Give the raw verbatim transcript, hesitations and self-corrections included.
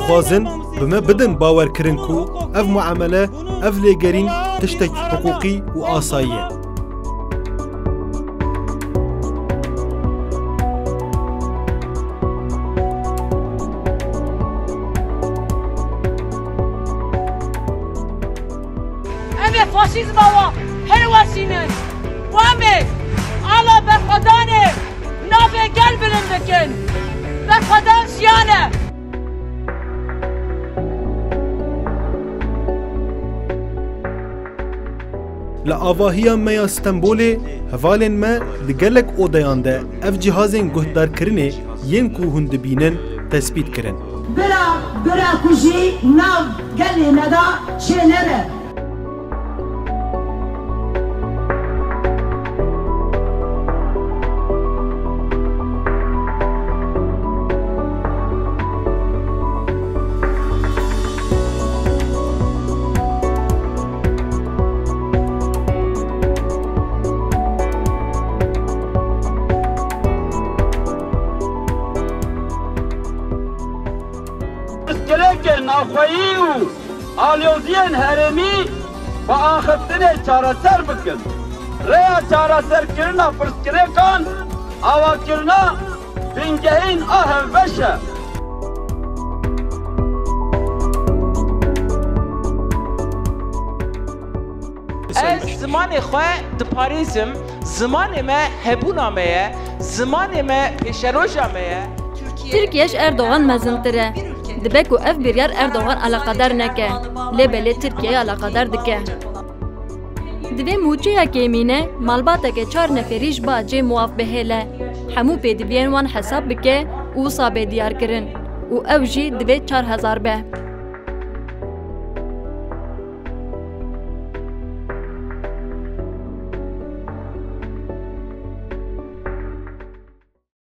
Dixwazin bi me bidin bawerkirin ku ev muamele, ev lêgerîn tiştekî hiqûqî û asayî ye. Em ê faşîzma wan hilweşînin. Û em ê ala berxwedanê navê gel bilind bikin. Berxwedan jiyan e. Li avahiya me ya Stenbolê hevalên me di gelek odeyan de ev cihazên guhdarkirinê yên ku hûn dibînin tespît kirin. Bira, bira ku jî nav gelê me de çênebe. Pirsgirêkên navxweyî û alyoziyên herêmî bi axiftinê çareser bikin. Rêya çareserkirina pirsgirêkan avakirina bingehîn a hevbeş e. Ez zimanê xwe diparêzim. Zimanê me hebûna me ye. Zimanê me pêşeroja me ye. Tirkiye ji Erdogan mezintir e. Dibe ku ev biryar Erdogan eleqedar neke. Lê belê Tirkiye eleqedar dike. Divê mûçeya kêmîne malbateke çar neferî ji bacê muaf bihêle. Hemû pêdiviyên wan hesab bike û wisa bê diyarkirin. Û ew jî divê çar hezar be.